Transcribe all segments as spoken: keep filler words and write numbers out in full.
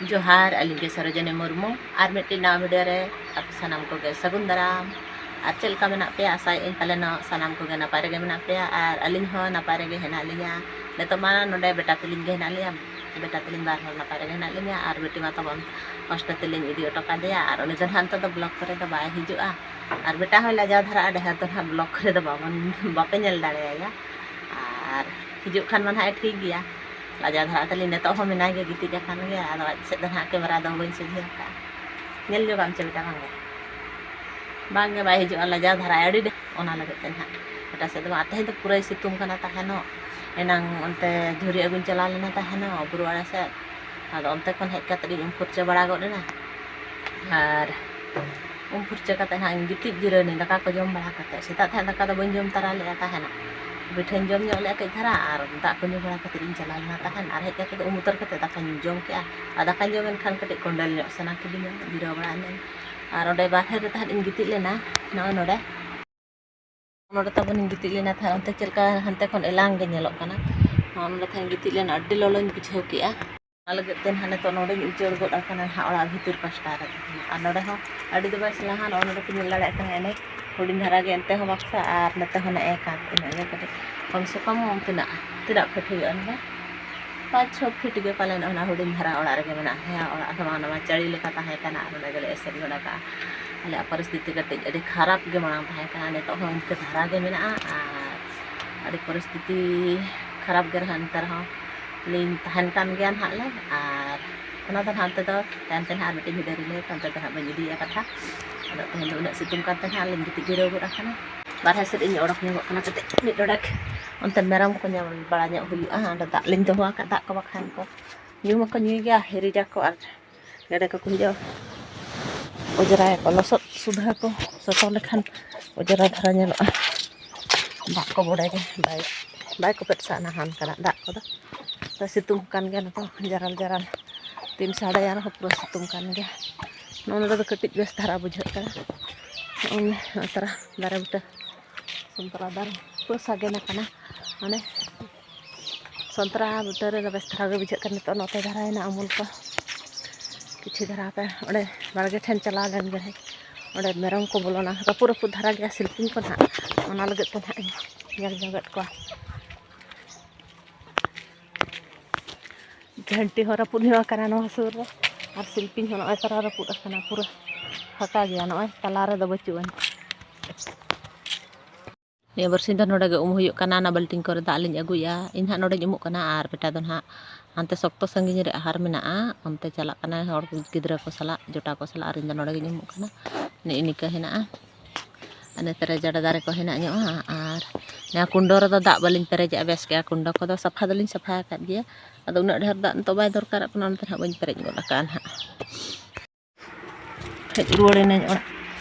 ᱡᱚᱦᱟᱨ, ᱟᱹᱞᱤᱧ ᱜᱮ ᱥᱚᱨᱳᱡᱚᱱᱤ ᱢᱩᱨᱢᱩ᱾ ᱟᱨ ᱢᱤᱫᱴᱤᱡ ᱱᱟᱣᱟ video ᱨᱮ ᱟᱯᱮ ᱥᱟᱱᱟᱢ ᱠᱚᱜᱮ ᱥᱟᱹᱜᱩᱱ ᱫᱟᱨᱟᱢ᱾ ᱟᱨ ᱪᱮᱫ ᱞᱮᱠᱟ ᱢᱮᱱᱟᱜ ᱯᱮᱭᱟ? ᱟᱥᱟᱭᱮᱫ ᱟᱹᱧ ᱯᱟᱞᱮᱱᱚᱜ ᱥᱟᱱᱟᱢ ᱠᱚᱜᱮ ᱱᱟᱯᱟᱭ ᱨᱮᱜᱮ ᱢᱮᱱᱟᱜ ᱯᱮᱭᱟ, ᱟᱨ ᱟᱹᱞᱤᱧ ᱦᱚᱸ ᱱᱟᱯᱟᱭ ᱨᱮᱜᱮ ᱦᱮᱱᱟᱜ ᱞᱤᱧᱟ᱾ ᱱᱤᱛᱚᱜ ᱢᱟ ᱱᱚᱰᱮ ᱵᱮᱴᱟ ᱛᱟᱹᱞᱤᱧ ᱜᱮ ᱦᱮᱱᱟᱜ ᱞᱤᱧᱟ, ᱵᱮᱴᱟ ᱛᱟᱹᱞᱤᱧ ᱵᱟᱨ ᱦᱚᱲ ᱱᱟᱯᱟᱭ ᱨᱮᱜᱮ ᱦᱮᱱᱟᱜ ᱞᱤᱧᱟ, ᱟᱨ ᱵᱤᱴᱤ ᱢᱟ ᱛᱟᱵᱚᱱ hostel ᱛᱮᱞᱤᱧ ᱤᱫᱤ ᱦᱚᱴᱚ ᱠᱟᱫᱮᱭᱟ, ᱟᱨ ᱩᱱᱤ ᱫᱚ ᱱᱟᱦᱟᱜ ᱱᱤᱛᱚᱜ ᱫᱚ vlog ᱠᱚᱨᱮ ᱫᱚ ᱵᱟᱭ ᱦᱤᱡᱩᱜᱼᱟ᱾ ᱟᱨ ᱵᱮᱴᱟ ᱦᱚᱸᱭ ᱞᱟᱡᱟᱣ ᱫᱷᱟᱨᱟᱜᱼᱟ, ᱰᱷᱮᱨ ᱫᱚ ᱱᱟᱦᱟᱜ vlog ᱠᱚᱨᱮ ᱫᱚ ᱵᱟᱵᱚᱱ, ᱵᱟᱯᱮ ᱧᱮᱞ ᱫᱟᱲᱮᱭᱟᱭᱟ᱾ ᱟᱨ ᱦᱤᱡᱩᱜ ᱠᱷᱟᱱ ᱢᱟ ᱱᱟᱦᱟᱜ ᱮ ᱴᱷᱤᱠ ᱜᱮᱭᱟ, ᱞᱟᱡᱟᱣ ᱫᱷᱟᱨᱟ ᱛᱟᱹᱞᱤᱧ ᱱᱤᱛᱚᱜ ᱦᱚᱸ ᱢᱮᱱᱟᱭ ᱜᱮᱭᱟ, ᱜᱤᱛᱤᱡ ᱟᱠᱟᱱ ᱜᱮᱭᱟ᱾ ᱟᱫᱚ ᱟᱡ ᱥᱮᱫ ᱫᱚ ᱱᱟᱦᱟᱜ camera ᱫᱚ ᱵᱟᱹᱧ ᱥᱚᱡᱷᱮ ᱟᱠᱟᱫᱼᱟ᱾ ᱧᱮᱞ ᱧᱚᱜᱟᱢ ᱪᱮ ᱵᱮᱴᱟ? ᱵᱟᱝ ᱜᱮ, ᱵᱟᱝ ᱜᱮ ᱵᱟᱭ ᱦᱤᱡᱩᱜᱼᱟ, ᱞᱟᱡᱟᱣ ᱫᱷᱟᱨᱟ ᱟᱹᱰᱤ ᱰᱷᱮᱨ, ᱚᱱᱟ ᱞᱟᱹᱜᱤᱫ ᱛᱮ ᱱᱟᱦᱟᱜ ᱮᱴᱟᱜ ᱥᱮᱫ ᱫᱚ ᱵᱟᱝ᱾ ᱛᱮᱦᱮᱧ ᱫᱚ ᱯᱩᱨᱟᱹᱭ ᱥᱤᱛᱩᱝ ᱠᱟᱱᱟ ᱛᱟᱦᱮᱱᱚᱜ᱾ ᱮᱱᱟᱝ ᱚᱱᱛᱮ ᱫᱷᱩᱨᱤ ᱟᱹᱜᱩᱧ ᱪᱟᱞᱟᱣ ᱞᱮᱱᱟ ᱛᱟᱦᱮᱱᱚᱜ ᱵᱩᱨᱩ ᱟᱲᱮ ᱥᱮᱫ, ᱟᱫᱚ ᱚᱱᱛᱮ ᱠᱷᱚᱱ ᱦᱮᱡ ᱠᱟᱛᱮ ᱤᱧ ᱩᱢ ᱯᱷᱩᱨᱪᱟᱹ ᱵᱟᱲᱟ ᱜᱚᱫ ᱮᱱᱟ᱾ ᱟᱨ ᱩᱢ ᱯᱷᱩᱨᱪᱟᱹ ᱠᱟᱛᱮ ᱱᱟᱦᱟᱜ ᱤᱧ ᱜᱤᱛᱤᱡ ᱡᱤᱨᱟᱹᱣ ᱮᱱᱟᱹᱧ, ᱫᱟᱠᱟ ᱠᱚ ᱡᱚᱢ ᱵᱟᱲᱟ ᱠᱟᱛᱮ᱾ ᱥᱮᱛᱟᱜ ᱛᱟᱦᱮᱸ ᱫᱟᱠᱟ ᱫᱚ ᱵᱟᱹᱧ ᱡᱚᱢ ᱛᱟᱨᱟ ᱞᱮᱫᱼᱟ ᱛᱟᱦᱮᱱᱚᱜ, ᱯᱤᱴᱷᱟᱹᱧ ᱡᱚᱢ ᱧᱚᱜ ᱞᱮᱫᱼᱟ ᱠᱟᱹᱡ ᱫᱷᱟᱨᱟ, ᱟᱨ ᱫᱟᱜ ᱠᱚ ᱧᱩ ᱵᱟᱲᱟ ᱠᱟᱛᱮ ᱤᱧ ᱪᱟᱞᱟᱣ ᱞᱮᱱᱟ ᱛᱟᱦᱮᱱ᱾ ᱟᱨ ᱦᱮᱡ ᱠᱟᱛᱮ ᱫᱚ ᱩᱢ ᱩᱛᱟᱹᱨ ᱠᱟᱛᱮ ᱫᱟᱠᱟᱧ ᱡᱚᱢ ᱠᱮᱫᱼᱟ᱾ ᱟᱨ ᱫᱟᱠᱟᱧ ᱡᱚᱢ ᱮᱱ ᱠᱷᱟᱱ ᱠᱟᱹᱴᱤᱡ ᱠᱚᱸᱰᱮᱞ ᱧᱚᱜ ᱥᱟᱱᱟ ᱠᱤᱫᱤᱧᱟ, ᱡᱤᱨᱟᱹᱣ ᱵᱟᱲᱟ ᱮᱱᱟᱹᱧ᱾ ᱟᱨ ᱚᱸᱰᱮ ᱵᱟᱦᱨᱮ ᱨᱮ ᱛᱟᱦᱮᱸᱫ ᱤᱧ ᱜᱤᱛᱤᱡ ᱞᱮᱱᱟ, ᱱᱚᱜᱼᱚᱭ ᱱᱚᱰᱮ, ᱱᱚᱰᱮ ᱛᱟᱵᱚᱱᱤᱧ ᱜᱤᱛᱤᱡ ᱞᱮᱱᱟ ᱛᱟᱦᱮᱸᱫ᱾ ᱚᱱᱛᱮ ᱪᱮᱫ ᱞᱮᱠᱟ ᱦᱟᱱᱛᱮ ᱠᱷᱚᱱ ᱮᱞᱟᱝ ᱜᱮ ᱧᱮᱞᱚᱜ ᱠᱟᱱᱟ᱾ ᱱᱚᱜᱼᱚ ᱱᱚᱰᱮ ᱛᱟᱦᱮᱸᱫ ᱤᱧ ᱜᱤᱛᱤᱡ ᱞᱮᱱᱟ, ᱟᱹᱰᱤ ᱞᱚᱞᱚᱧ ᱵᱩᱡᱷᱟᱹᱣ ᱠᱮᱫᱼᱟ᱾ ᱚᱱᱟ ᱞᱟᱹᱜᱤᱫ ᱛᱮ ᱱᱟᱦᱟᱜ ᱱᱤᱛᱚᱜ ᱱᱚᱰᱮᱧ ᱩᱪᱟᱹᱲ ᱜᱚᱫ ᱟᱠᱟᱱᱟ ᱱᱟᱦᱟᱜ ᱚᱲᱟᱜ ᱵᱷᱤᱛᱤᱨ ᱯᱟᱥᱴᱟ ᱨᱮ᱾ ᱟᱨ ᱱᱚᱰᱮ ᱦᱚᱸ ᱟᱹᱰᱤ ᱫᱚ ᱵᱟᱭ ᱥᱮᱬᱟᱦᱟ, ᱱᱚᱜᱼᱚ ᱱᱚᱰᱮ ᱯᱮ ᱧᱮᱞ ᱫᱟᱲᱮᱭᱟᱜ ᱠᱟᱱᱟ, ᱮᱱᱮ ᱦᱩᱰᱤᱧ ᱫᱷᱟᱨᱟ ᱜᱮ, ᱮᱱᱛᱮ ᱦᱚᱸ ᱵᱟᱠᱥᱟ, ᱟᱨ ᱱᱚᱛᱮ ᱦᱚᱸ ᱱᱮᱜᱼᱮ ᱠᱟᱸᱛ ᱤᱱᱟᱹᱜ ᱜᱮ ᱠᱟᱹᱴᱤᱡ, ᱠᱚᱢ ᱥᱮ ᱠᱚᱢ ᱛᱤᱱᱟᱹᱜ, ᱛᱤᱱᱟᱹᱜ feet ᱦᱩᱭᱩᱜᱼᱟ ᱱᱚᱰᱮ? ᱯᱟᱸᱪ ᱪᱷᱚ feet ᱜᱮ ᱯᱟᱞᱮᱱ ᱚᱱᱟ ᱦᱩᱰᱤᱧ ᱫᱷᱟᱨᱟ ᱚᱲᱟᱜ ᱨᱮᱜᱮ ᱢᱮᱱᱟᱜᱼᱟ᱾ ᱦᱮᱸ, ᱚᱲᱟᱜ ᱫᱚ ᱵᱟᱝ, ᱱᱚᱣᱟ ᱪᱟᱹᱲᱤ ᱞᱮᱠᱟ ᱛᱟᱦᱮᱸ ᱠᱟᱱᱟ, ᱟᱨ ᱚᱸᱰᱮ ᱜᱮᱞᱮ ᱮᱥᱮᱫ ᱜᱚᱫ ᱟᱠᱟᱫᱼᱟ᱾ ᱟᱞᱮᱭᱟᱜ ᱯᱚᱨᱤᱥᱛᱷᱤᱛᱤ ᱠᱟᱹᱴᱤᱡ ᱟᱹᱰᱤ ᱠᱷᱟᱨᱟᱯ ᱜᱮ ᱢᱟᱲᱟᱝ ᱛᱟᱦᱮᱸ ᱠᱟᱱᱟ, ᱱᱤᱛᱚᱜ ᱦᱚᱸ ᱤᱱᱠᱟᱹ ᱫᱷᱟᱨᱟ ᱜᱮ ᱢᱮᱱᱟᱜᱼᱟ᱾ ᱟᱨ ᱟᱹᱰᱤ ᱯᱚᱨᱤᱥᱛᱷᱤᱛᱤ ᱠᱷᱟᱨᱟᱯ ᱜᱮ ᱨᱮᱦᱚᱸ, ᱮᱱᱛᱮ ᱨᱮᱦᱚᱸ ᱞᱤᱧ ᱛᱟᱦᱮᱱ ᱠᱟᱱ ᱜᱮᱭᱟ ᱱᱟᱦᱟᱜ ᱞᱮ᱾ ᱟᱨ ᱚᱱᱟ ᱫᱚ ᱱᱟᱦᱟᱜ ᱚᱱᱛᱮ ᱫᱚ ᱛᱟᱭᱚᱢ ᱛᱮ ᱱᱟᱦᱟᱜ ᱟᱨ ᱢᱤᱫᱴᱤᱡ video ᱨᱮ ᱞᱟᱹᱭ ᱟᱯᱮ, ᱚᱱᱛᱮ ᱫᱚ ᱱᱟᱦᱟᱜ ᱵᱟᱹᱧ ᱤᱫᱤᱭᱟ ᱠᱟᱛᱷᱟ᱾ ᱟᱫᱚ ᱛᱮᱦᱮᱧ ᱫᱚ ᱩᱱᱟᱹᱜ ᱥᱤᱛᱩᱝ ᱠᱟᱱ ᱛᱮ ᱱᱟᱦᱟᱜ ᱞᱤᱧ ᱜᱤᱛᱤᱡ ᱡᱤᱨᱟᱹᱣ ᱜᱚᱫ ᱟᱠᱟᱱᱟ᱾ ᱵᱟᱨᱦᱮ ᱥᱮᱫ ᱤᱧ ᱚᱰᱚᱠ ᱧᱚᱜᱚᱜ ᱠᱟᱱᱟ ᱠᱟᱹᱴᱤᱡ, ᱢᱤᱫ ᱰᱚᱸᱰᱮᱠ ᱚᱱᱛᱮ ᱢᱮᱨᱚᱢ ᱠᱚ ᱧᱮᱞ ᱵᱟᱲᱟ ᱧᱚᱜ ᱦᱩᱭᱩᱜᱼᱟ᱾ ᱚᱸᱰᱮ ᱫᱟᱜ ᱞᱤᱧ ᱫᱚᱦᱚ ᱟᱠᱟᱫ, ᱫᱟᱜ ᱠᱚ ᱵᱟᱠᱷᱟᱱ ᱠᱚ ᱧᱩ ᱢᱟᱠᱚ ᱧᱩᱭ ᱜᱮᱭᱟ, ᱦᱤᱨᱤᱡᱟᱠᱚ ᱟᱨ ᱜᱮᱰᱮ ᱠᱚᱠᱚ ᱦᱤᱡᱩᱜᱼᱟ, ᱚᱡᱽᱨᱟᱭᱟᱠᱚ, ᱞᱚᱥᱚᱫ ᱥᱩᱫᱷᱟᱹ ᱠᱚ ᱥᱚᱥᱚ ᱞᱮᱠᱷᱟᱱ ᱚᱡᱽᱨᱟ ᱫᱷᱟᱨᱟ ᱧᱮᱞᱚᱜᱼᱟ᱾ ᱫᱟᱜ ᱠᱚ ᱵᱚᱰᱮ ᱜᱮ ᱵᱟᱭ, ᱵᱟᱭ ᱠᱚᱯᱮᱫ ᱥᱟᱜᱼᱟ ᱦᱟᱱᱠᱟᱱᱟᱜ ᱫᱟᱜ ᱠᱚᱫᱚ᱾ ᱛᱚ, ᱥᱤᱛᱩᱝ ᱠᱟᱱ ᱜᱮᱭᱟ ᱱᱤᱛᱚᱝ, ᱡᱟᱨᱟᱞ ᱡᱟᱨᱟᱞ ᱛᱤᱱ ᱥᱟᱰᱮᱭᱟ ᱨᱮᱦᱚᱸ ᱯᱩᱨᱟᱹ ᱥᱤᱛᱩᱝ ᱠᱟᱱ ᱜᱮᱭᱟ᱾ ᱱᱚᱜᱼᱚ ᱱᱚᱰᱮ ᱫᱚ ᱠᱟᱹᱴᱤᱡ ᱵᱮᱥ ᱫᱷᱟᱨᱟ ᱵᱩᱡᱷᱟᱹᱜ ᱠᱟᱱᱟ᱾ ᱱᱚᱜᱼᱚᱭ ᱥᱚᱱᱛᱨᱟ ᱫᱟᱨᱮ ᱵᱩᱴᱟᱹ, ᱥᱚᱱᱛᱨᱟ ᱫᱟᱨᱮ ᱯᱩᱨᱟᱹ ᱥᱟᱜᱮᱱ ᱟᱠᱟᱱᱟ᱾ ᱢᱟᱱᱮ ᱥᱚᱱᱛᱨᱟ ᱵᱩᱴᱟᱹ ᱨᱮᱫᱚ ᱵᱮᱥ ᱫᱷᱟᱨᱟ ᱜᱮ ᱵᱩᱡᱷᱟᱹᱜ ᱠᱟᱱᱟ᱾ ᱱᱤᱛᱚᱜ ᱱᱚᱛᱮ ᱫᱷᱟᱨᱟᱭᱮᱱᱟ ᱩᱢᱩᱞ ᱠᱚ᱾ ᱯᱤᱪᱷᱤ ᱫᱷᱟᱨᱟ ᱯᱮ, ᱚᱸᱰᱮ ᱵᱟᱲᱜᱮ ᱴᱷᱮᱱ ᱪᱟᱞᱟᱣ ᱞᱮᱱ ᱜᱮ, ᱚᱸᱰᱮ ᱢᱮᱨᱚᱢ ᱠᱚ ᱵᱚᱞᱚᱱᱟ, ᱨᱟᱹᱯᱩᱫ ᱨᱟᱹᱯᱩᱫ ᱫᱷᱟᱨᱟ ᱜᱮᱭᱟ ᱥᱤᱞᱯᱤᱧ ᱠᱚ ᱱᱟᱦᱟᱜ, ᱚᱱᱟ ᱞᱟᱹᱜᱤᱫ ᱛᱮ ᱱᱟᱦᱟᱜ ᱤᱧ ᱧᱮᱞ ᱡᱚᱝᱮᱫ ᱠᱚᱣᱟ᱾ ᱡᱷᱟᱹᱱᱴᱤ ᱦᱚᱸ ᱨᱟᱹᱯᱩᱫ ᱧᱚᱜ ᱟᱠᱟᱱᱟ ᱱᱚᱣᱟ ᱥᱩᱨ ᱨᱮ, ᱟᱨ ᱥᱤᱞᱯᱤᱧ ᱦᱚᱸ ᱱᱚᱜᱼᱚᱭ ᱛᱟᱨᱟ ᱨᱟᱹᱯᱩᱫ ᱟᱠᱟᱱᱟ, ᱯᱩᱨᱟᱹ ᱯᱷᱟᱸᱠᱟ ᱜᱮᱭᱟ, ᱱᱚᱜᱼᱚᱭ ᱛᱟᱞᱟ ᱨᱮᱫᱚ ᱵᱟᱹᱪᱩᱜ ᱟᱹᱱᱤᱡ᱾ ᱱᱤᱭᱟᱹ ᱵᱟᱨᱥᱤᱧ ᱫᱚ ᱱᱚᱰᱮ ᱜᱮ ᱩᱢ ᱦᱩᱭᱩᱜ ᱠᱟᱱᱟ, ᱚᱱᱟ ᱵᱟᱹᱞᱴᱤᱱ ᱠᱚᱨᱮ ᱫᱟᱜ ᱞᱤᱧ ᱟᱹᱜᱩᱭᱟ᱾ ᱤᱧ ᱦᱟᱸᱜ ᱱᱚᱰᱮᱧ ᱩᱢᱩᱜ ᱠᱟᱱᱟ ᱟᱨ ᱵᱮᱴᱟ ᱫᱚ ᱱᱟᱦᱟᱜ ᱦᱟᱱᱛᱮ ᱥᱚᱠᱛᱚ ᱥᱟᱺᱜᱤᱧ ᱨᱮ ᱟᱦᱟᱨ ᱢᱮᱱᱟᱜᱼᱟ, ᱚᱱᱛᱮ ᱪᱟᱞᱟᱜ ᱠᱟᱱᱟᱭ ᱦᱚᱲ ᱜᱤᱫᱽᱨᱟᱹ ᱠᱚ ᱥᱟᱞᱟᱜ, ᱡᱚᱴᱟᱣ ᱠᱚ ᱥᱟᱞᱟᱜ, ᱟᱨ ᱤᱧ ᱫᱚ ᱱᱚᱰᱮ ᱜᱤᱧ ᱩᱢᱩᱜ ᱠᱟᱱᱟ᱾ ᱱᱮᱜᱼᱮ ᱱᱤᱝᱠᱟᱹ ᱦᱮᱱᱟᱜᱼᱟ᱾ ᱟᱨ ᱱᱚᱛᱮ ᱨᱮ ᱡᱟᱰᱟ ᱫᱟᱨᱮ ᱠᱚ ᱦᱮᱱᱟᱜ ᱧᱚᱜᱼᱟ᱾ ᱟᱨ ᱱᱚᱣᱟ ᱠᱩᱸᱰᱚ ᱨᱮᱫᱚ ᱫᱟᱜ ᱵᱟᱹᱞᱤᱧ ᱯᱮᱨᱮᱡᱮᱜᱼᱟ ᱵᱮᱥ ᱜᱮ᱾ ᱠᱩᱸᱰᱚ ᱠᱚᱫᱚ ᱥᱟᱯᱷᱟ ᱫᱚᱞᱤᱧ ᱥᱟᱯᱷᱟ ᱟᱠᱟᱫ ᱜᱮᱭᱟ, ᱟᱫᱚ ᱩᱱᱟᱹᱜ ᱰᱷᱮᱨ ᱫᱟᱜ ᱱᱤᱛᱚᱜ ᱵᱟᱭ ᱫᱚᱨᱠᱟᱨᱚᱜ ᱠᱟᱱᱟ, ᱚᱱᱟᱛᱮ ᱱᱟᱦᱟᱜ ᱵᱟᱹᱧ ᱯᱮᱨᱮᱡ ᱜᱚᱫ ᱟᱠᱟᱫᱼᱟ ᱱᱟᱦᱟᱜ᱾ ᱦᱮᱡ ᱨᱩᱣᱟᱹᱲ ᱮᱱᱟᱹᱧ ᱚᱲᱟᱜ᱾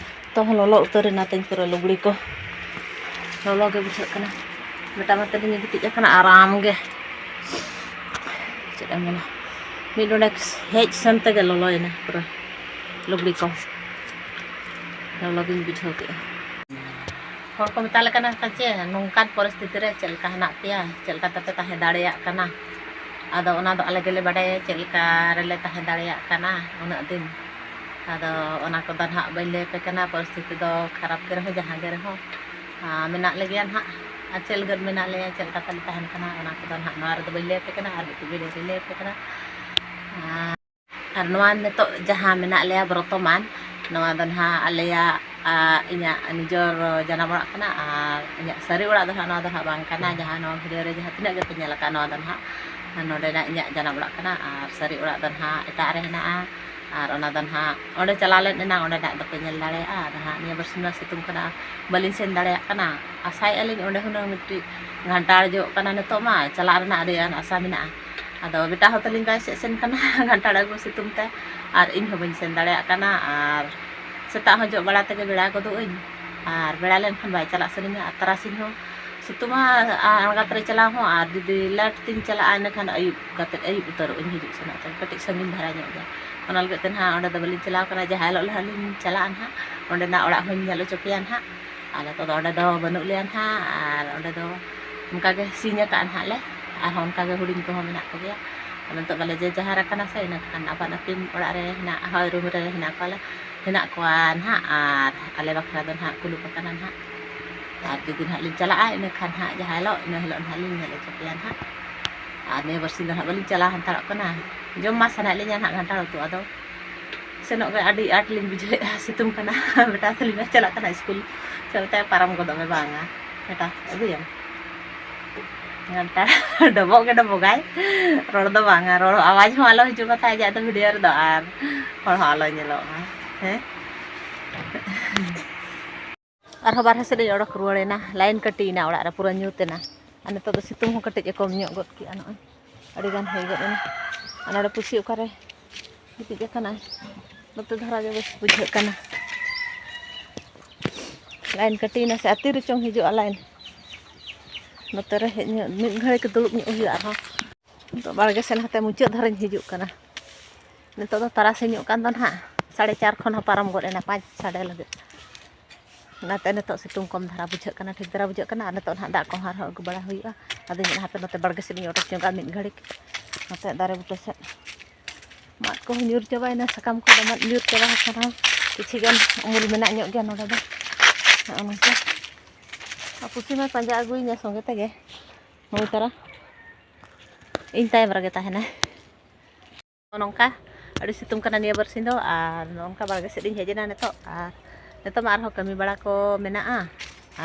ᱛᱚ, ᱞᱚᱞᱚ ᱩᱛᱟᱹᱨ ᱮᱱᱟ ᱛᱤᱧ ᱯᱩᱨᱟᱹ ᱞᱩᱜᱽᱲᱤ ᱠᱚ᱾ ᱞᱚᱞᱚ ᱜᱮ ᱵᱩᱡᱷᱟᱹᱜ ᱠᱟᱱᱟ᱾ ᱵᱮᱴᱟ ᱢᱟ ᱛᱟᱹᱞᱤᱧ ᱜᱤᱛᱤᱡ ᱟᱠᱟᱱᱟ ᱟᱨᱟᱢ ᱜᱮ᱾ ᱪᱮᱫ ᱮᱢ ᱢᱮᱱᱟ, ᱢᱤᱫ ᱰᱚᱸᱰᱮᱠ ᱦᱮᱡ ᱥᱮᱱ ᱛᱮᱜᱮ ᱞᱚᱞᱚᱭᱮᱱᱟ ᱯᱩᱨᱟᱹ ᱞᱩᱜᱽᱲᱤ ᱠᱚ᱾ ᱞᱚᱞᱚ ᱜᱤᱧ ᱵᱩᱡᱷᱟᱹᱣ ᱠᱮᱫᱼᱟ᱾ ᱦᱚᱲ ᱠᱚ ᱢᱮᱛᱟᱞᱮ ᱠᱟᱱᱟ ᱠᱚ ᱡᱮ ᱱᱚᱝᱠᱟᱱ ᱯᱚᱨᱤᱥᱛᱷᱤᱛᱤ ᱨᱮ ᱪᱮᱫ ᱞᱮᱠᱟ ᱦᱮᱱᱟᱜ ᱯᱮᱭᱟ, ᱪᱮᱫ ᱞᱮᱠᱟ ᱛᱮᱯᱮ ᱛᱟᱦᱮᱸ ᱫᱟᱲᱮᱭᱟᱜ ᱠᱟᱱᱟ? ᱟᱫᱚ ᱚᱱᱟ ᱫᱚ ᱟᱞᱮ ᱜᱮᱞᱮ ᱵᱟᱰᱟᱭᱟ ᱪᱮᱫ ᱞᱮᱠᱟ ᱨᱮᱞᱮ ᱛᱟᱦᱮᱸ ᱫᱟᱲᱮᱭᱟᱜ ᱠᱟᱱᱟ ᱩᱱᱟᱹᱜ ᱫᱤᱱ᱾ ᱟᱫᱚ ᱚᱱᱟ ᱠᱚᱫᱚ ᱱᱟᱦᱟᱜ ᱵᱟᱹᱧ ᱞᱟᱹᱭ ᱟᱯᱮ ᱠᱟᱱᱟ, ᱯᱚᱨᱤᱥᱛᱷᱤᱛᱤ ᱫᱚ ᱠᱷᱟᱨᱟᱯ ᱜᱮ ᱨᱮᱦᱚᱸ, ᱡᱟᱦᱟᱸ ᱜᱮ ᱨᱮᱦᱚᱸ, ᱟᱨ ᱢᱮᱱᱟᱜ ᱞᱮᱜᱮᱭᱟ ᱱᱟᱦᱟᱜ᱾ ᱟᱨ ᱪᱮᱫ ᱞᱟᱹᱜᱤᱫ ᱢᱮᱱᱟᱜ ᱞᱮᱭᱟ, ᱪᱮᱫ ᱞᱮᱠᱟ ᱛᱮᱞᱮ ᱛᱟᱦᱮᱱ ᱠᱟᱱᱟ, ᱚᱱᱟ ᱠᱚᱫᱚ ᱱᱟᱦᱟᱜ ᱱᱚᱣᱟ ᱨᱮᱫᱚ ᱵᱟᱹᱧ ᱞᱟᱹᱭ ᱟᱯᱮ ᱠᱟᱱᱟ, ᱟᱨ ᱢᱤᱫᱴᱤᱡ ᱵᱷᱤᱰᱤᱭᱳ ᱨᱮᱧ ᱞᱟᱹᱭ ᱟᱯᱮ ᱠᱟᱱᱟ᱾ ᱟᱨ ᱟᱨ ᱱᱚᱣᱟ ᱱᱤᱛᱚᱜ ᱡᱟᱦᱟᱸ ᱢᱮᱱᱟᱜ ᱞᱮᱭᱟ ᱵᱚᱨᱛᱚᱢᱟᱱ, ᱱᱚᱣᱟ ᱫᱚ ᱱᱟᱦᱟᱜ ᱟᱞᱮᱭᱟᱜ, ᱟ, ᱤᱧᱟᱹᱜ ᱱᱤᱡᱚᱨ ᱡᱟᱱᱟᱢ ᱚᱲᱟᱜ ᱠᱟᱱᱟ᱾ ᱟᱨ ᱤᱧᱟᱹᱜ ᱥᱟᱹᱨᱤ ᱚᱲᱟᱜ ᱫᱚ ᱱᱟᱦᱟᱜ ᱱᱚᱣᱟ ᱫᱚ ᱱᱟᱦᱟᱜ ᱵᱟᱝ ᱠᱟᱱᱟ᱾ ᱡᱟᱦᱟᱸ ᱱᱚᱣᱟ ᱵᱷᱤᱰᱤᱭᱳ ᱨᱮ ᱡᱟᱦᱟᱸ ᱛᱤᱱᱟᱹᱜ ᱜᱮᱯᱮ ᱧᱮᱞ ᱟᱠᱟᱫ, ᱱᱚᱣᱟ ᱫᱚ ᱱᱟᱦᱟᱜ ᱱᱚᱰᱮᱱᱟᱜ ᱤᱧᱟᱹᱜ ᱡᱟᱱᱟᱢ ᱚᱲᱟᱜ ᱠᱟᱱᱟ᱾ ᱟᱨ ᱥᱟᱹᱨᱤ ᱚᱲᱟᱜ ᱫᱚ ᱱᱟᱦᱟᱜ ᱮᱴᱟᱜ ᱨᱮ ᱦᱮᱱᱟᱜᱼᱟ᱾ ᱟᱨ ᱚᱱᱟ ᱫᱚ ᱱᱟᱦᱟᱜ ᱚᱸᱰᱮ ᱪᱟᱞᱟᱣ ᱞᱮᱱ ᱮᱱᱟᱝ ᱚᱸᱰᱮᱱᱟᱜ ᱫᱚᱯᱮ ᱧᱮᱞ ᱫᱟᱲᱮᱭᱟᱜᱼᱟ᱾ ᱟᱫᱚ ᱱᱟᱦᱟᱜ ᱱᱤᱭᱟᱹ ᱵᱟᱨᱥᱤᱧ ᱢᱟ ᱥᱤᱛᱩᱝ ᱠᱟᱱᱟ, ᱵᱟᱹᱞᱤᱧ ᱥᱮᱱ ᱫᱟᱲᱮᱭᱟᱜ ᱠᱟᱱᱟ᱾ ᱟᱥᱟᱭᱮᱫᱼᱟ ᱞᱤᱧ ᱚᱸᱰᱮ ᱦᱩᱱᱟᱹᱝ ᱢᱤᱫᱴᱤᱡ ᱜᱷᱟᱱᱴᱟᱲ ᱡᱚᱜ ᱠᱟᱱᱟ ᱱᱤᱛᱚᱜ ᱢᱟ, ᱪᱟᱞᱟᱜ ᱨᱮᱱᱟᱜ ᱟᱹᱰᱤ ᱜᱟᱱ ᱟᱥᱟ ᱢᱮᱱᱟᱜᱼᱟ᱾ ᱟᱫᱚ ᱵᱮᱴᱟ ᱦᱚᱸ ᱛᱟᱹᱞᱤᱧ ᱵᱟᱭ ᱥᱮᱫ ᱥᱮᱱ ᱠᱟᱱᱟ ᱜᱷᱟᱱᱴᱟᱲ ᱟᱹᱜᱩ ᱥᱤᱛᱩᱝ ᱛᱮ, ᱟᱨ ᱤᱧ ᱦᱚᱸ ᱵᱟᱹᱧ ᱥᱮᱱ ᱫᱟᱲᱮᱭᱟᱜ ᱠᱟᱱᱟ᱾ ᱟᱨ ᱥᱮᱛᱟᱜ ᱦᱚᱸ ᱡᱚᱜ ᱵᱟᱲᱟ ᱛᱮᱜᱮ ᱵᱮᱲᱟ ᱜᱚᱫᱚᱜ ᱟᱹᱧ, ᱟᱨ ᱵᱮᱲᱟ ᱞᱮᱱᱠᱷᱟᱱ ᱵᱟᱭ ᱪᱟᱞᱟᱜ ᱥᱟᱱᱟᱧᱟ᱾ ᱟᱨ ᱛᱟᱨᱟᱥᱤᱧ ᱦᱚᱸ ᱥᱤᱛᱩᱝᱟ, ᱟᱨ ᱟᱬᱜᱟᱛ ᱨᱮ ᱪᱟᱞᱟᱣ ᱦᱚᱸ, ᱟᱨ ᱡᱩᱫᱤ ᱞᱮᱴ ᱛᱤᱧ ᱪᱟᱞᱟᱜᱼᱟ, ᱤᱱᱟᱹᱠᱷᱟᱱ ᱟᱹᱭᱩᱵ ᱠᱟᱛᱮᱫ, ᱟᱹᱭᱩᱵ ᱩᱛᱟᱹᱨᱚᱜ ᱟᱹᱧ ᱦᱤᱡᱩᱜ ᱥᱮᱱᱚᱜ ᱛᱮ᱾ ᱠᱟᱹᱴᱤᱡ ᱥᱟᱺᱜᱤᱧ ᱫᱷᱟᱨᱟ ᱧᱚᱜ ᱜᱮᱭᱟ, ᱚᱱᱟ ᱞᱟᱹᱜᱤᱫ ᱛᱮ ᱱᱟᱦᱟᱜ ᱚᱸᱰᱮ ᱫᱚ ᱵᱟᱹᱞᱤᱧ ᱪᱟᱞᱟᱣ ᱠᱟᱱᱟ᱾ ᱡᱟᱦᱟᱸ ᱦᱤᱞᱳᱜ ᱱᱟᱦᱟᱜ ᱞᱤᱧ ᱪᱟᱞᱟᱜᱼᱟ ᱱᱟᱦᱟᱜ, ᱚᱸᱰᱮᱱᱟᱜ ᱚᱲᱟᱜ ᱦᱚᱸᱧ ᱧᱮᱞ ᱦᱚᱪᱚ ᱯᱮᱭᱟ ᱱᱟᱦᱟᱜ᱾ ᱟᱨ ᱱᱤᱛᱚᱜ ᱫᱚ ᱚᱸᱰᱮ ᱫᱚ ᱵᱟᱹᱱᱩᱜ ᱞᱮᱭᱟ ᱱᱟᱦᱟᱜ, ᱟᱨ ᱚᱸᱰᱮ ᱫᱚ ᱚᱱᱠᱟ ᱜᱮ ᱥᱤᱧ ᱟᱠᱟᱫᱼᱟ ᱱᱟᱦᱟᱜ ᱞᱮ, ᱟᱨᱦᱚᱸ ᱚᱱᱠᱟ ᱜᱮ ᱦᱩᱰᱤᱧ ᱠᱚᱦᱚᱸ ᱢᱮᱱᱟᱜ ᱠᱚᱜᱮᱭᱟ᱾ ᱟᱫᱚ ᱱᱤᱛᱚᱜ ᱵᱟᱞᱮ ᱡᱮ ᱡᱟᱦᱟᱨ ᱟᱠᱟᱱᱟ ᱥᱮ, ᱤᱱᱟᱹ ᱠᱷᱟᱱ ᱟᱯᱟᱱ ᱟᱹᱯᱤᱱ ᱚᱲᱟᱜ ᱨᱮ ᱦᱮᱱᱟᱜ, ᱦᱳᱭ, ᱨᱩᱢ ᱨᱮ ᱦᱮᱱᱟᱜ ᱠᱚᱣᱟ ᱞᱮ, ᱦᱮᱱᱟᱜ ᱠᱚᱣᱟ ᱱᱟᱦᱟᱜ, ᱟᱨ ᱟᱞᱮ ᱵᱟᱠᱷᱨᱟ ᱫᱚ ᱱᱟᱦᱟᱜ ᱠᱩᱞᱩᱯ ᱟᱠᱟᱱᱟ ᱱᱟᱦᱟᱜ᱾ ᱟᱨ ᱡᱩᱫᱤ ᱱᱟᱦᱟᱜ ᱞᱤᱧ ᱪᱟᱞᱟᱜᱼᱟ, ᱤᱱᱟᱹ ᱠᱷᱟᱱ ᱱᱟᱦᱟᱜ ᱡᱟᱦᱟᱸ ᱦᱤᱞᱳᱜ, ᱤᱱᱟᱹ ᱦᱤᱞᱳᱜ ᱱᱟᱦᱟᱜ ᱞᱤᱧ ᱧᱮᱞ ᱦᱚᱪᱚ ᱯᱮᱭᱟ ᱱᱟᱦᱟᱜ᱾ ᱟᱨ ᱱᱤᱭᱟᱹ ᱵᱟᱨᱥᱤᱧ ᱫᱚ ᱱᱟᱦᱟᱜ ᱵᱟᱹᱞᱤᱧ ᱪᱟᱞᱟᱣ ᱦᱟᱛᱟᱲᱚᱜ ᱠᱟᱱᱟ᱾ ᱡᱚᱢ ᱢᱟ ᱥᱟᱱᱟᱭᱮᱫ ᱞᱤᱧᱟ ᱱᱟᱦᱟᱜ ᱜᱷᱟᱱᱴᱟᱲ ᱩᱛᱩ, ᱟᱫᱚ ᱥᱮᱱᱚᱜ ᱜᱮ ᱟᱹᱰᱤ ᱟᱸᱴ ᱞᱤᱧ ᱵᱩᱡᱷᱟᱹᱣᱮᱫᱼᱟ, ᱥᱤᱛᱩᱝ ᱠᱟᱱᱟ᱾ ᱵᱮᱴᱟ ᱛᱟᱹᱞᱤᱧ ᱢᱟ ᱪᱟᱞᱟᱜ ᱠᱟᱱᱟ ᱥᱠᱩᱞ, ᱥᱮ ᱢᱮᱛᱟᱭ ᱯᱟᱨᱚᱢ ᱜᱚᱫᱚᱜ ᱢᱮ, ᱵᱟᱝᱟ ᱵᱮᱴᱟ, ᱟᱹᱜᱩᱭᱟᱢ᱾ ᱜᱷᱟᱱᱴᱟ ᱰᱚᱵᱚᱜ ᱜᱮ ᱰᱚᱵᱚᱜᱟᱭ, ᱨᱚᱲ ᱫᱚ ᱵᱟᱝᱟ, ᱨᱚᱲ ᱟᱣᱟᱡᱽ ᱦᱚᱸ ᱟᱞᱚ ᱦᱤᱡᱩᱜ ᱢᱟ ᱛᱟᱭ ᱟᱡᱟᱜ ᱫᱚ ᱵᱷᱤᱰᱤᱭᱳ ᱨᱮᱫᱚ, ᱟᱨ ᱦᱚᱲ ᱦᱚᱸ ᱟᱞᱚ ᱧᱮᱞᱚᱜ ᱢᱟ᱾ ᱦᱮᱸ, ᱟᱨᱦᱚᱸ ᱵᱟᱨᱦᱮ ᱥᱮᱫ ᱤᱧ ᱚᱰᱚᱠ ᱨᱩᱣᱟᱹᱲᱮᱱᱟ, ᱞᱟᱭᱤᱱ ᱠᱟᱹᱴᱤᱭᱮᱱᱟ ᱚᱲᱟᱜ ᱨᱮ, ᱯᱩᱨᱟᱹ ᱧᱩᱛ ᱮᱱᱟ᱾ ᱟᱨ ᱱᱤᱛᱚᱜ ᱫᱚ ᱥᱤᱛᱩᱝ ᱦᱚᱸ ᱠᱟᱹᱴᱤᱡ ᱮ ᱠᱚᱢ ᱧᱚᱜ ᱜᱚᱫ ᱠᱮᱜᱼᱟ, ᱱᱚᱜᱼᱚᱭ ᱟᱹᱰᱤ ᱜᱟᱱ ᱦᱩᱭ ᱜᱚᱫ ᱮᱱᱟ᱾ ᱟᱨ ᱱᱚᱰᱮ ᱯᱩᱥᱤ ᱚᱠᱟᱨᱮ ᱜᱤᱛᱤᱡ ᱟᱠᱟᱱᱟᱭ, ᱱᱚᱛᱮ ᱫᱷᱟᱨᱟ ᱜᱮ ᱵᱮᱥ ᱵᱩᱡᱷᱟᱹᱜ ᱠᱟᱱᱟ᱾ ᱞᱟᱭᱤᱱ ᱠᱟᱹᱴᱤᱭᱮᱱᱟ ᱥᱮ, ᱟᱨ ᱛᱤ ᱨᱮᱪᱚᱝ ᱦᱤᱡᱩᱜᱼᱟ ᱞᱟᱭᱤᱱ᱾ ᱱᱚᱛᱮ ᱨᱮ ᱦᱮᱡ ᱧᱚᱜ, ᱢᱤᱫ ᱜᱷᱟᱹᱲᱤᱡ ᱫᱩᱲᱩᱵ ᱧᱚᱜ ᱦᱩᱭᱩᱜᱼᱟ ᱟᱨᱦᱚᱸ᱾ ᱱᱤᱛᱚᱜ ᱵᱟᱲᱜᱮ ᱥᱮᱱ ᱦᱟᱱᱛᱮ ᱢᱩᱪᱟᱹᱫ ᱫᱷᱟᱨᱮᱧ ᱦᱤᱡᱩᱜ ᱠᱟᱱᱟ᱾ ᱱᱤᱛᱚᱜ ᱫᱚ ᱛᱟᱨᱟᱥᱤᱧᱚᱜ ᱠᱟᱱ ᱫᱚ ᱱᱟᱦᱟᱜ, ᱥᱟᱲᱮ ᱪᱟᱨ ᱠᱷᱚᱱ ᱦᱚᱸ ᱯᱟᱨᱚᱢ ᱜᱚᱫ ᱮᱱᱟ, ᱯᱟᱸᱪ ᱥᱟᱰᱮ ᱞᱟᱹᱜᱤᱫ᱾ ᱚᱱᱟᱛᱮ ᱱᱤᱛᱚᱜ ᱥᱤᱛᱩᱝ ᱠᱚᱢ ᱫᱷᱟᱨᱟ ᱵᱩᱡᱷᱟᱹᱜ ᱠᱟᱱᱟ, ᱴᱷᱤᱠ ᱫᱷᱟᱨᱟ ᱵᱩᱡᱷᱟᱹᱜ ᱠᱟᱱᱟ᱾ ᱟᱨ ᱱᱤᱛᱚᱜ ᱱᱟᱦᱟᱜ ᱫᱟᱜ ᱠᱚᱦᱚᱸ ᱟᱨᱦᱚᱸ ᱟᱹᱜᱩ ᱵᱟᱲᱟ ᱦᱩᱭᱩᱜᱼᱟ᱾ ᱟᱫᱚᱧ ᱢᱮᱱᱟ ᱦᱟᱯᱮ ᱱᱚᱛᱮ ᱵᱟᱲᱜᱮ ᱥᱮᱫ ᱤᱧ ᱚᱰᱚᱠ ᱧᱚᱜᱼᱟ ᱢᱤᱫ ᱜᱷᱟᱹᱲᱤᱡ, ᱱᱚᱛᱮ ᱫᱟᱨᱮ ᱵᱩᱴᱟᱹ ᱥᱮᱫ᱾ ᱢᱟᱫ ᱠᱚᱦᱚᱸ ᱧᱩᱨ ᱪᱟᱵᱟᱭᱮᱱᱟ, ᱥᱟᱠᱟᱢ ᱠᱚ ᱫᱚᱢᱮ ᱧᱩᱨ ᱪᱟᱵᱟ ᱟᱠᱟᱱᱟ᱾ ᱠᱤᱪᱷᱤ ᱜᱟᱱ ᱩᱢᱩᱞ ᱢᱮᱱᱟᱜ ᱧᱚᱜ ᱜᱮᱭᱟ ᱱᱚᱰᱮ ᱫᱚ, ᱱᱚᱜᱼᱚ ᱱᱚᱝᱠᱟ᱾ ᱟᱨ ᱯᱩᱥᱤ ᱢᱟᱭ ᱯᱟᱸᱡᱟ ᱟᱹᱜᱩᱭᱤᱧᱟ ᱥᱚᱸᱜᱮ ᱛᱮᱜᱮ, ᱱᱩᱭ ᱛᱟᱨᱟ ᱤᱧ ᱛᱟᱭᱚᱢ ᱨᱮᱜᱮ ᱛᱟᱦᱮᱱᱟᱭ᱾ ᱱᱚᱝᱠᱟ ᱟᱹᱰᱤ ᱥᱤᱛᱩᱝ ᱠᱟᱱᱟ ᱱᱤᱭᱟᱹ ᱵᱟᱨᱥᱤᱧ ᱫᱚ, ᱟᱨ ᱱᱚᱝᱠᱟ ᱵᱟᱲᱜᱮ ᱥᱮᱫ ᱤᱧ ᱦᱮᱡ ᱮᱱᱟ ᱱᱤᱛᱚᱜ᱾ ᱟᱨ ᱱᱤᱛᱚᱜ ᱢᱟ ᱟᱨᱦᱚᱸ ᱠᱟᱹᱢᱤ ᱵᱟᱲᱟ ᱠᱚ ᱢᱮᱱᱟᱜᱼᱟ᱾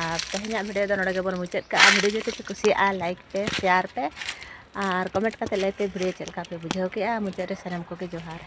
ᱟᱨ ᱛᱮᱦᱮᱧᱟᱜ ᱵᱷᱤᱰᱤᱭᱳ ᱫᱚ ᱱᱚᱰᱮ ᱜᱮᱵᱚᱱ ᱢᱩᱪᱟᱹᱫ ᱠᱟᱜᱼᱟ᱾ ᱵᱷᱤᱰᱤᱭᱳ ᱡᱩᱫᱤ ᱯᱮ ᱠᱩᱥᱤᱭᱟᱜᱼᱟ, ᱞᱟᱭᱤᱠ ᱯᱮ, ᱥᱮᱭᱟᱨ ᱯᱮ, ᱟᱨ ᱠᱚᱢᱮᱱᱴ ᱠᱟᱛᱮ ᱞᱟᱹᱭ ᱯᱮ ᱵᱷᱤᱰᱤᱭᱳ ᱪᱮᱫ ᱞᱮᱠᱟ ᱯᱮ ᱵᱩᱡᱷᱟᱹᱣ ᱠᱮᱜᱼᱟ᱾ ᱢᱩᱪᱟᱹᱫ ᱨᱮ ᱥᱟᱱᱟᱢ ᱠᱚᱜᱮ ᱡᱚᱦᱟᱨ᱾